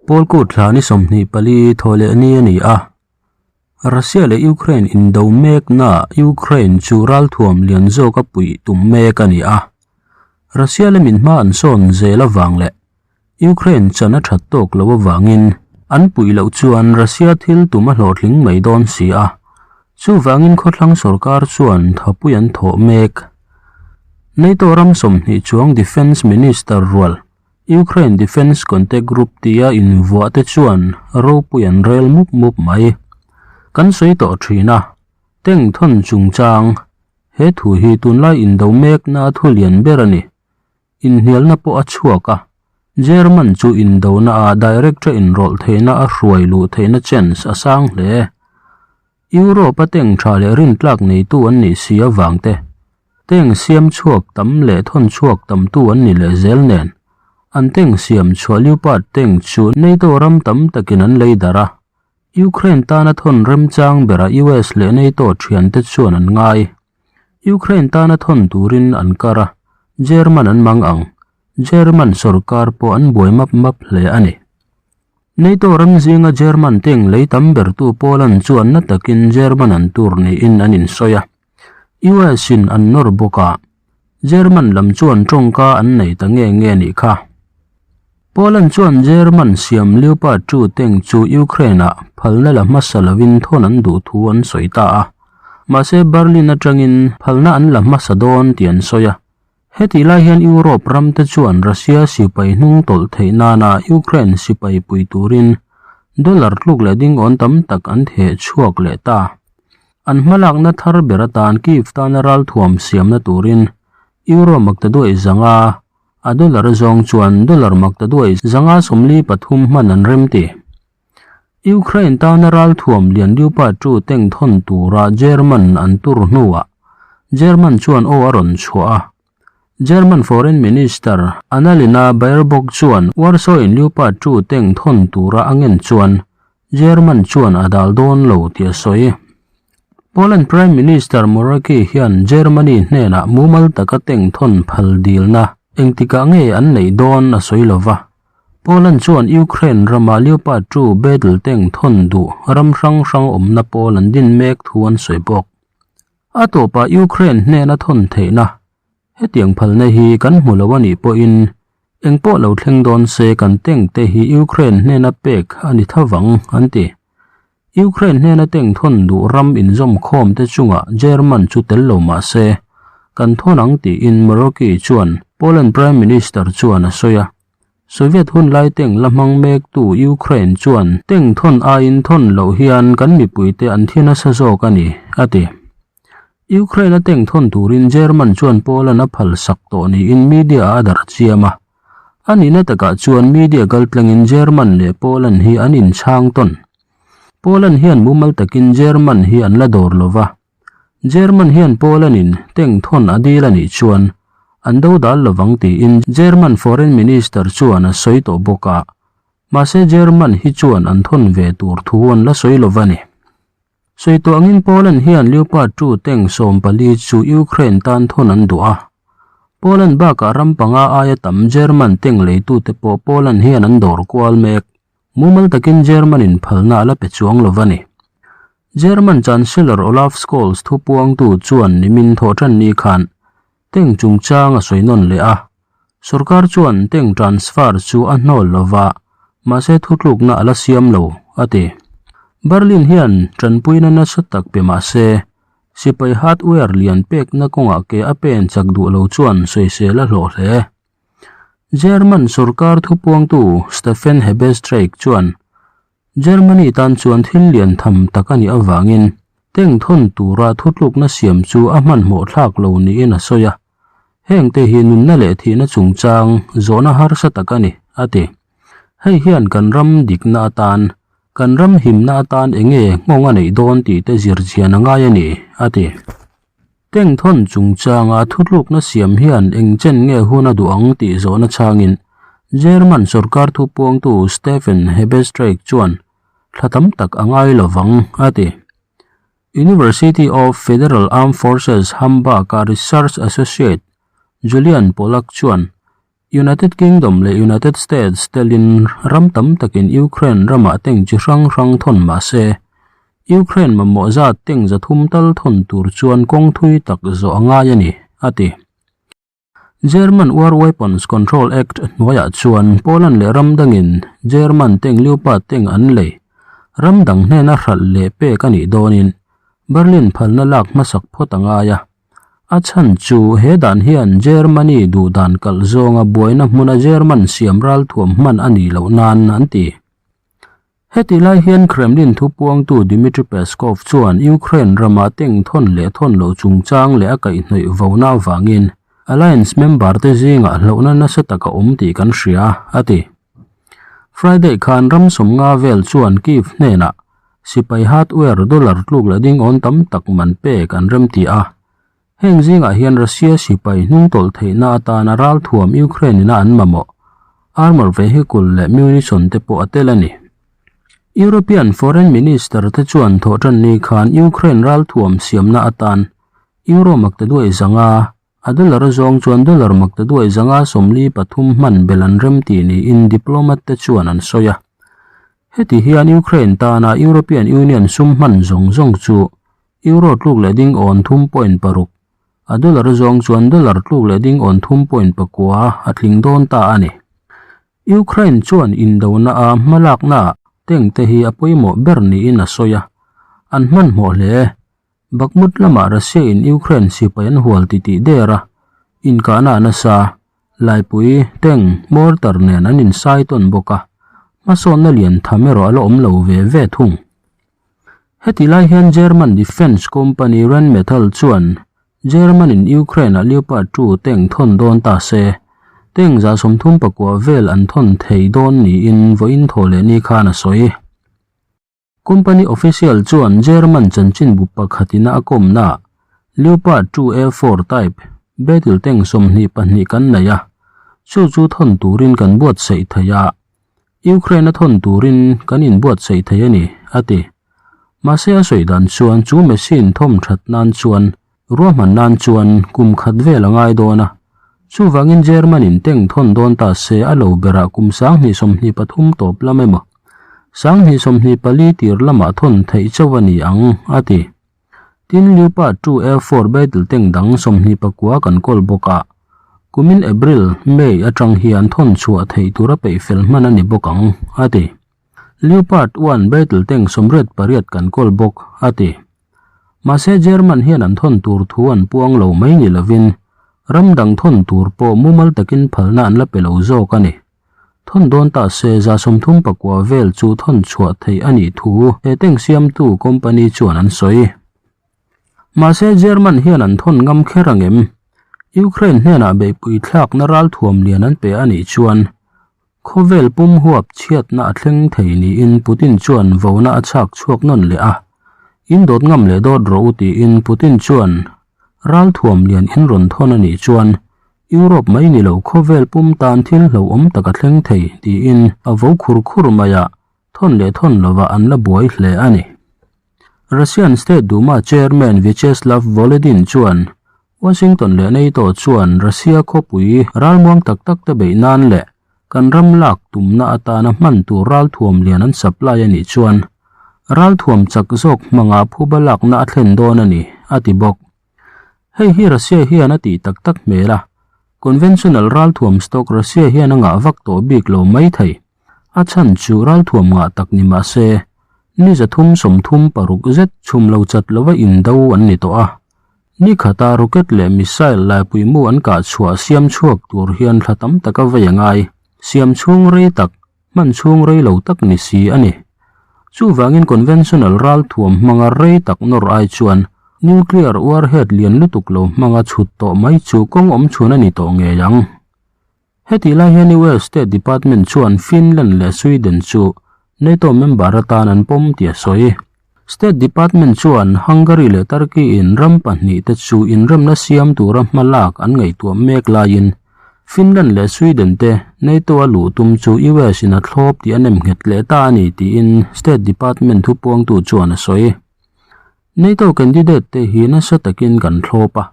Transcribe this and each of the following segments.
Pawlkut thla ni 24 thawhleh ni a ni a. Russia leh Ukraine indo meknaah Ukraine chu ralthuam lian zawka puih tum mek a ni a. Russia lamin hma an sawn zel avang leh Ukraine chan a that tawk loh avangin an puih loh chuan Russia thil tum a hlawhtling mai dawn si a. Chuvangin khawthlang sorkar chuan thapui an thawh mek. NATO ram 20 chuang Defence Minister rual Ukraine Defence Contact Group tia invuah te chuan ropui an rel mup mup mai. Kan sawi tawh thin a, tank thawn chungchang, he thu hi tunlai indo mekna thu lian ber a ni. Inhnialna pawh a chhuak a, German chu indona ah director inrawlh theihna a hruai luh theihna chance a sang hle. Europe a tank tha leh rintlak neitu an nih si avang te, Tank siam chhuak tam leh thawn chhuak tamtu an ni leh zel nen, an tank siam chhuah Leopard tank chu NATO ram tam takin an lei darh a, Ukraine tana thawn remchang berah US leh NATO thiante chuan an ngai. Ukraine tana thawn turin an kar a, German an mang ang, German sorkar pawh an buai map map hle a ni. NATO ram zinga German tank lei tam bertu Poland chuan na takin German an tur niin an insawi a. US in an nawr bawk a, German lam chuan tawngka an nei ta nge nge nih kha. Poland chuan German siam Leopard 2 tank chu Ukraine ah phalna la hmasa lovin thawn an duh thu an sawi ta a. Mahse Berlin atangin phalna an la hmasa dawn tih an sawi a. Hetih lai hian Europe ram te chuan Russia sipai hnung tawlh theih nana Ukraine sipai pui turin dollar tluk leh dingawn tam tak an theh chhuak leh ta. An hmalakna thar ber atan Kyiv tana ralthuam siamna turin Euro maktaduai zanga a dollar zawng chuan dollar maktaduai zanga 43 hman an remti. Ukraine tana ralthuam lian Leopard 2 tank thawn tura German an tur hnuah German chuan aw a rawn chhuah a. German Foreign Minister Annalena Baerbock chuan Warsaw in Leopard 2 tank thawn tura a ngen chuan German chuan a dal dawn lo tih a sawi. Poland Prime Minister Morawiecki hian Germany hnenah mumal taka tank thawn phal dilna engtikah nge an neih dawn a sawi lo va. Poland chuan Ukraine rama Leopard 2 battle tank thawn duh ram hrang hrang awmna pawl an din mek thu an sawi bawk. A tawpah Ukraine hnena thawn theihna Hetiang phalna hi kan hmu lo a nih pawhin eng pawh lo thleng dawn se kan tank te hi Ukraine hnena pek a ni thavang an ti. Ukraine hnena tank thawn duh ram inzawm khawm te chungah German chu tel lo mah se kan thawn ang tiin Morawiecki chuan Poland Prime Minister chuan a sawi a. Soviet hun lai tank la hmang mektu Ukraine chuan tank thawn aiin thawn loh hian kan mipuite an thi nasa zawk a ni, a ti. Ukraine a tank thawn turin German chuan Poland a phal sak tawh niin media a darh chiam a. A nihna takah chuan media kaltlangin German leh Poland hi an inchhang tawn. Poland hian mumal takin German hi an la dawr lo va. German hian Poland in tank thawn a dil a nih chuan an do dal lovang tiin German Foreign Minister chuan a sawi tawh bawk a. Mahse German hi chuan an thawn ve tur thu an la sawi lo va ni. Sawi tawh angin Poland hian Leopard 2 tank 14 chu Ukraine tan thawn an duh a. Poland bakah ram panga aia tam German tank leitute pawh Poland hian an dawr kual mek. Mumal takin German in phalna a la pe chuang lo va ni. German Chancellor Olaf Scholz thupuangtu chuan nimin thawhtan ni khan tank chungchang a sawi nawn leh a. Sorkar chuan tank transfer chu a hnawl lo va, mahse thutlukna a la siam lo, a ti. Berlin hian tanpuina nasa tak pe mah se, sipai hardware lian pekna kawngah ke a pen chak duh lo chuan sawisel a hlawh hle. German sorkar thupuangtu Steffen Hebestreit chuan Germany tan chuan thil lian tham tak a nih avangin tank thawn tura thutlukna siam chu a hmanhmawh thlak lo niin a sawi a. Heng te hi nunna leh thihna chungchang zawhna harsa tak a ni, a ti. Hei hian kan ram dikna atan, kan ram himna atan eng nge nghawng a neih dawn tih te zir chian a ngai a ni, a ti. Tank thawn chungchanga thutlukna siam hian eng chen nge hun a duh ang tih zawhna chhangin German sorkar thupuangtu Steffen Hebestreit chuan thla tam tak a ngai lovang, a ti. University of Federal Armed Forces Hamburg-a Research Associate Julian Pollack chuan United Kingdom leh United States telin ram tam takin Ukraine ramah tank chi hrang hrang thawn mah se, Ukraine mamawh zat tank 300 tal thawn tur chuan kawng thui tak zawh a ngai a ni, a ti. German War Weapons Control Act hnuaiah chuan Poland leh ram dangin German tank Leopard tank an lei ram dang hnena hralh leh pek a nih dawnin Berlin phalna lak hmasak phawt a ngai a. A chhan chu he dan hian Germany duhdan kalh zawnga buaina hmuna German siam ralthuam hman a nih loh nan an ti. Heti lai hian Kremlin thupuangtu Dmitry Peskov chuan Ukraine rama tank thawn leh thawn loh chungchang leh a kaihhnawih vona avangin alliance member te zingah hlauhna nasa tak a awm tih kan hria, a ti. Friday khan ram 50 vel chuan Kyiv hnenah sipai hardware dollar tluk leh ding awn tam tak man pek an remti a. Heng zingah hian Russia sipai hnungtawlh theihna atana ralthuam Ukraine ina an mamawh, armor vehicle leh munition te pawh a tel a ni. European Foreign Minister te chuan thawhtanni khan Ukraine ralthuam siamna atan Euro maktaduai 500, a dollar zawng chuan dollar maktaduai 543 hman belh an rem tih niin diplomat te chuan an sawi a. Heti hian Ukraine tana European Union sum hman zawng zawng chu Euro tluk leh ding awn 3.6, a dollar zawng chuan dollar tluk leh ding awn 3.9 a tling dawn ta a ni. Ukraine chuan indona a hmalaknaah tank te hi a pawimawh ber niin a sawi a, an hmanhmawh hle. Bakhmut lamah Russia in Ukraine sipai an hual titih der a, inkahna a nasa, laipui, tank, mortar nen an insai tawn bawk a, hmasawnna lian tham erawh a la awm lo ve ve thung. Heti lai hian German defence company Rheinmetall chuan German in Ukraine-ah Leopard 2 tank thawn dawn ta se, tank 39 vel an thawn thei dawn niin vawiin thaw leh ni khan a sawi. Company official chuan German chanchinbu pakhatina a kawmnaah Leopard 2 A4 type battle tank 22 kan nei a, chu chu thawn turin kan buatsaih thei a, Ukraine a thawn turin kan inbuatsaih thei a ni, a ti. Mahse a sawi dan chuan chu machine thawm that nan chuan ruahman nan chuan kum khat vel a ngai dawn a. Chuvangin German in tank thawn dawn ta se a lo berah kum 2023 tawp lam emaw 2024 tir lamah thawn theih chauh a ni ang, a ti. Tin, Leopard 2 A4 battle tank dang 29 kan kawl bawk a, kumin April, May atang hian thawn chhuah theih tura peih fel hman a ni bawk ang, a ti. Leopard 1 battle tank 88 kan kawl bawk, a ti. Mahse, German hian an thawn tur thu an puang lo mai ni lovin, ram dang thawn tur pawh mumal takin phalna an la pe lo zawk a ni. Thawn dawn ta se 39 vel chu thawn chhuah theih a nih thu he tank siamtu company chuan an sawi. Mahse German hian an thawn ngam kher ang em? Ukraine hnenah beihpui thlakna ralthuam lian an pe a nih chuan khawvel pum huap chhiatna a thleng thei niin Putin chuan vona a chhak chhuak nawn leh a. In dawt ngam leh dawt rawh u tiin Putin chuan ralthuam lian in rawn thawn a nih chuan Europe mai ni lo khawvel pum tan thil hlauhawm tak a thleng thei tiin a vo khur khur mai a, thawn leh thawn lovah an la buai hle a ni. Russian State Duma Chairman Vyacheslav Volodin chuan Washington leh NATO chuan Russia khawpui ralmuang tak tak te beih nan leh kan ram lak tumna atana hman tur ralthuam lian an supply a nih chuan ralthuam chak zawk hmanga phuba lakna a thlen dawn a ni, a ti bawk. Hei hi Russia hian a tih tak tak hmel a, conventional ralthuam stock Russia hian a ngah vak tawh bik lo mai thei. A chhan chu ralthuam ngah tak ni mah se, ni 336 zet chhum lo chat lova indo an ni tawh a. Ni khata rocket leh missile laipui mu an kah chhuah siam chhuak tur hian thla tam tak a vei a ngai. Siam chhung rei tak, hman chhung rei lo tak ni si a ni. Chuvangin conventional ralthuam hmanga rei tak nawr ai chuan nuclear warhead lian lutuk lo hmanga chhut tawh mai chu kawng awm chhun a ni tawh ngei ang. Hetih lai hian US State Department chuan Finland leh Sweden chu NATO member atan an pawm tih a sawi. State Department chuan Hungary leh Turkey in ram pahnih te chu inremna siam tura hma lak an ngaihtuah mek laiin Finland leh Sweden te NATO a luh tum chu US in a thlawp tih a nem nghet leh ta a ni tiin State Department thupuangtu chuan a sawi. NATO candidate te hi nasa takin kan thlawp a.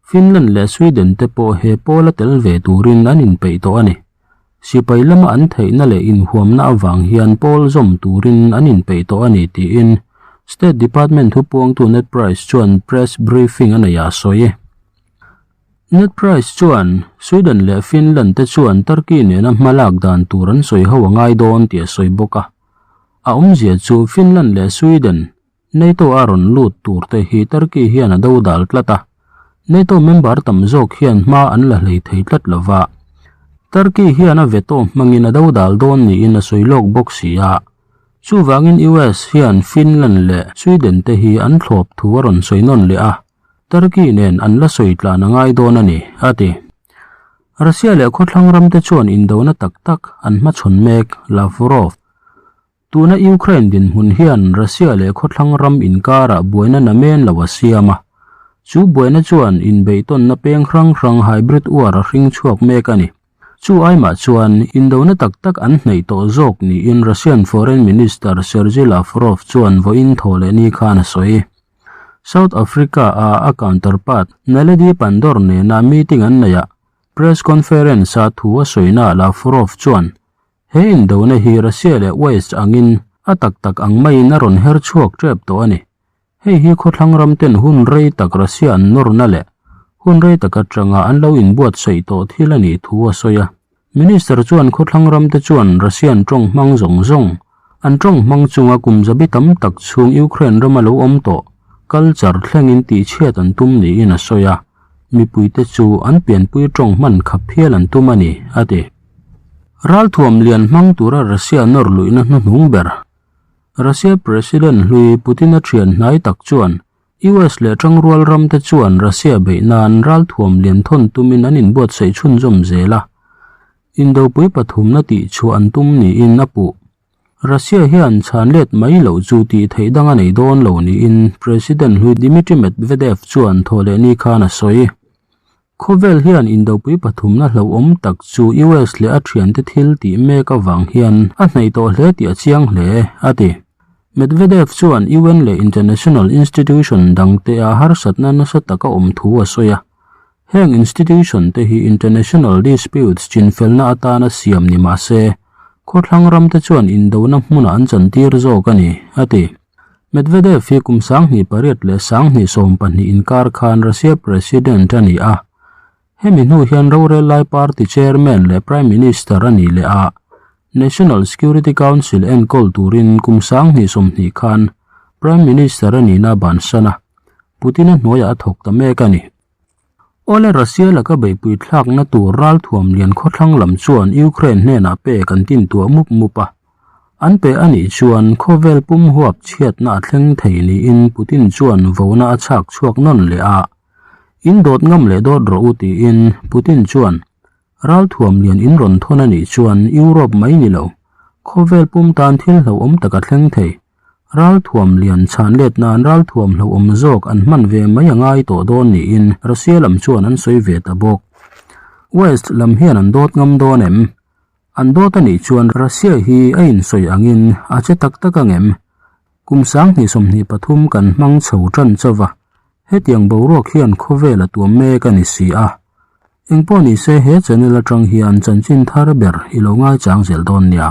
Finland leh Sweden te pawh he pawla tel ve turin an inpeih tawh a ni. Sipai lama an theihna leh inhuamna avang hian pawl zawm turin an inpeih tawh a ni tiin State Department thupuangtu Ned Price chuan press briefing a neih a sawi. Ned Price chuan Sweden leh Finland te chuan Turkey nena hma lak dan tur an sawi ho a ngai dawn tih a sawi bawk a. A awmzia chu Finland leh Sweden NATO a rawn lut tur te hi Turkey hian a dodal tlat a, NATO member tam zawk hian hma an la hlei thei tlat lo va. Turkey hian a veto hmangin a dodal dawn niin a sawi lawk bawk si a. Chuvangin US hian Finland leh Sweden te hi an thlawp thu a rawn sawi nawn leh a, Turkey nen an la sawi tlan a ngai dawn a ni, a ti. Russia leh khawthlang ram te chuan indona tak tak an hmachhawn mek, Lavrov. Tuna Ukraine dinhmun hian Russia leh khawthlang ram inkarah buaina namen lo a siam a, chu buaina chuan inbeihtawnna peng hrang hrang hybrid war a hring chhuak mek a ni. Chu aimah chuan indona tak tak an hnaih tawh zawk niin Russian Foreign Minister Sergei Lavrov chuan vawiin thaw leh ni khan a sawi. South Africa-a a counterpart Naledi Pandor nena meeting an neihah press conference-a thu a sawinaah Lavrov chuan He indona hi Russia leh West angin a tak tak ang maiin a rawn her chhuak tep tawh a ni. Hei hi khawthlang ram ten hun rei tak Russia an nawrna leh hun rei tak atanga an lo inbuatsaih tawh thil a nih thu a sawi a. Minister chuan khawthlang ram te chuan Russian tawng hmang zawng zawng an tawng hmang chunga kum zabi tam tak chhung Ukraine rama lo awm tawh culture thlengin tihchhiat an tum niin a sawi a, mipuite chu an pianpui tawng hman khap hial an tum a ni, a ti. Ralthuam lian hmang tura Russia nawr luihna hnuhnung ber. Russia President hlui Putin-a thian hnai tak chuan US leh tangrual ramte chuan Russia beih nan ralthuam lian thawn tumin an inbuatsaih chhunzawm zel a, indopui pathumna tihchhuah an tum niin a puh. Russia hian chhan let mai loh chu tih theih dang a nei dawn lo niin President hlui Dmitry Medvedev chuan thawhlehni khan a sawi. Khawvel hian indopui pathumna hlauhawm tak chu US leh a thiante thil tih mek avang hian a hnaih tawh hle tih a chiang hle, a ti. Medvedev chuan UN leh international institution dangte a harsatna nasa taka awm thu a sawi a. Heng institution te hi international disputes chinfelna atana siam ni mah se, khawthlang ramte chuan indona hmunah an chantir zawk a ni, a ti. Medvedev hi kum 28 leh 2020 inkar khan Russia President a ni a. Hemi hnu hian rorel lai party chairman leh Prime Minister a ni leh a. National Security Council enkawl turin kum 2020 khan Prime Minister a nihna bansan a, Putin-a hnuaiah a thawk ta mek a ni. Awle Russia laka beihpui thlakna tur ralthuam lian khawthlang lam chuan Ukraine hnenah pek an tintuah mup mup a. An pe a nih chuan khawvel pum huap chhiatna a thleng thei niin Putin chuan vona a chhak chhuak nawn leh a. In dawt ngam leh dawt rawh u tiin Putin chuan ralthuam lian in rawn thawn a nih chuan Europe mai ni lo, khawvel pum tan thil hlauhawm tak a thleng thei. Ralthuam lian chhan let nan ralthuam hlauhawm zawk an hman ve mai a ngai tawh dawn niin Russia lam chuan an sawi ve ta bawk. West lam hian an dawt ngam dawn em? An dawt a nih chuan Russia hi a insawi angin a che tak tak ang em? Kum 2023 kan hmang chho tan chauh a, hetiang boruak hian khawvel a tuam mek a ni si a. Engpawh nise he channel atang hian chanchin thar ber i lo ngaichang zel dawn nia.